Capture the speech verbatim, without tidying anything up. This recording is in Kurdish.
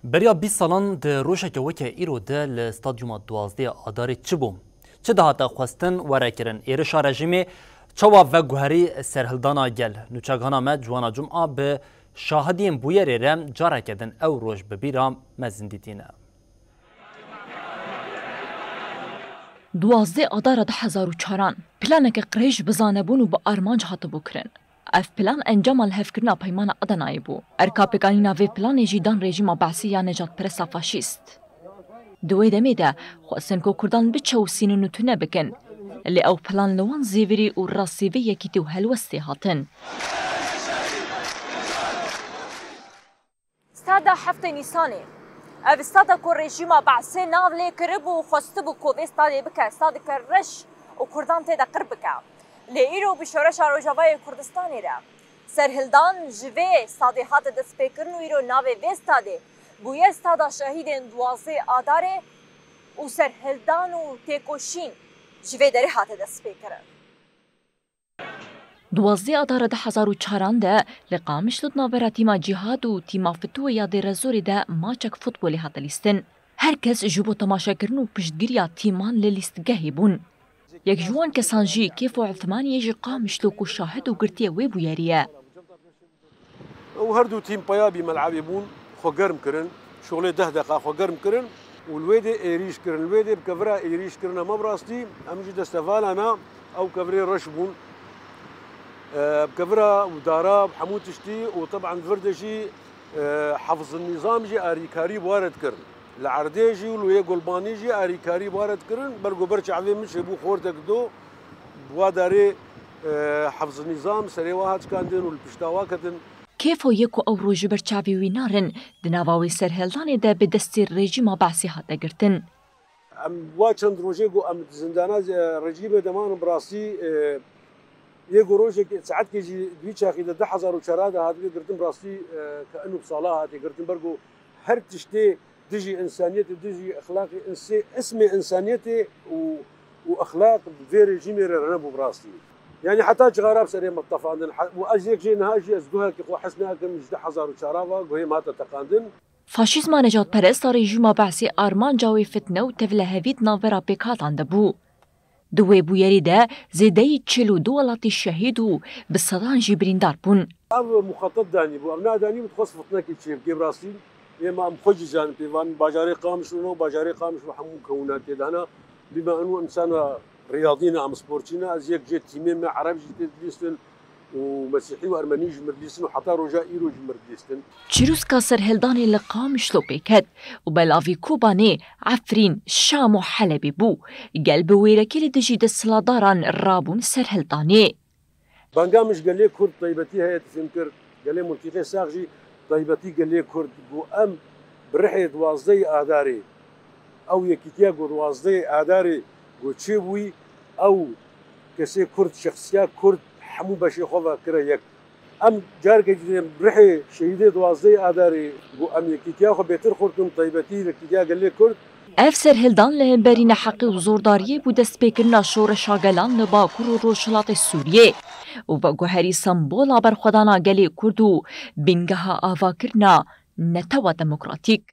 Beriya bîst salan di rojeke weke îro de li stadyuma duwazdeh Adarê çi bû? Çi dihate xwestin were kirin? Êrişa rejîmê çawa veguherî serhildana gel? Nûçegihana me Ciwana Cuma bi şahidiyên bûyerê re careke din ew roj bi bîra me zindî tîne. Duwazdeh Adara du hezar û çaran, planeke qirêj bi zanebûn û bi armanc hatibû kirin. Ev plan encama lihevkirina Peymana Adenayê bû. Erka pêkanîna vê planê jî dan rejîma Be'sî ya nejadperesta faşîst. Di wê demê de xwestin ku Kurdan biçewsînin û tune bikin. Lê ew plan li wan zêvirî û rastî vê yekîtî û helwestê hatin. Stada heftê Nîsanê. Ev stada ku rejîma Be'sê nav lê kiribû û xwestibû ku vê stadê bike stadeke reş û Kurdan tê de qir bike. Lê îro bi şoreşa Rojavayê Kurdistanê de serhildan ji vê stadê hate destpêkirin û îro navê vê stadê bûye Stada Şehîdên duwazdeh Adarê û serhildan û têkoşîn ji vê derê hate destpêkirin. Duwazdeh Adara du hezar û çaran de li Qamişlo di navbera tîma Cîhad û tîma Fituwê ya Dêrezorê de maçek futbolê hate lîstin. Her kes ji bo temaşekirin û piştgiriya tîman li lîstgehê bûn. Yek ji wan kesan jî Kêfo Uthmaniyê ji Qamişlo ku şahid û girtiyê wê bûyerî ye. Ew her du tîm peya bî mel'ebê bûn, xwe germ kirin. Şolê deh deqa xwe germ kirin û li wê dê êrîş kirin. Li wê dê bi kevira êrîş kirine me bi rastî, em jî destevalana ew kevirê reş bûn. E, bi kevira û dara û hemû tiştî û teban vir de jî, e, hifzin nîzam jî arîkarî bi wa re dikirin. Li erdê jî û li wê gulbanî jî arîkarî bi wa re dikirin. Ber ku ber çavê min çêbû xortek do, bi wa darê, e, hifzin nîzam serê wa hat şikandin û li pişta wa ketin. Kêfo yê ku ew roj ji ber çavê wî narin, di nava wê serhildanê de bi destê rejîma Be'sê hate girtin. Em wa çend rojê ku em di zindana, e, rejîmê de man bi rastî, e, yê ku rojek saetkê jî di wî çaxî de du hezar û çar de hatiye girtin, bi rastî, e, ke inu bi sala hatiye girtin, ber ku her tiştê dijî însaniyetê, dijî exlaqê insê, ismê însaniyetê û, û exlaq vê rejîmê re nebû bi rastî. Yanî heta cixara bi serê me tefandin. He-, û ez yek jê niha jî ez guhekî xwe hes nakim ji du hezar û çar ve guhê me hate teqandin. Faşîzma nejadperest a rejîma Be'sê armanca wê fitne û tevlihevî di navbera pêkhatan de bû. Di wê bûyerî de zêdeyî çil û du welatî şehîd û bi sedan jî birîndar bûn. Ev muxetet danî bû, ev nadanî bû, dixwest fitnekê çêbikê bi rastî. Ê me em xwe jî zanin pê van bajarê Qamişlo ne û bajarê Qamişlo hemû kewna tê de hene. Bîme eno insana riyadî ne, em sportçî ne, ez yek jê tîmê me Ereb jî tê dilîstin û Mesîhî û Ermenî ji mir dilîstin û heta roja îro ji mir dilîstin. Çirûska serhildanê li Qamişlo pê ket û belavî Kobanê, Efrîn, Şam û Helebê bû. Gel bi wêrekê li dijî desthilatdaran rabûn serhildanê. Banga min ji gelê Kurd taybetî heye, difêm kir, gelê Mintîqê Sax jî taybetî gelê Kurd, got, em bi rihê duwazdehê Adarê, ew yekîtiya got duwazdehê Adarê got çêbûyî, ew kesê Kurd, şexsiya Kurd hemû beşê xwe ve kire yek. Em careke dî rihê şehîdê duwazdehê Adarê got em yekîtiya xwe bêtir xurt kin, taybetî yekîtiya gelê Kurd. Ev serhildan li hemberî neheqî û zordariyê bû destpêkirina şoreşa gelan li Bakur û Rojhilatê Sûriyê û veguherî sembola berxwedana gelê Kurd û bîngeha avakirina netewa demokratîk.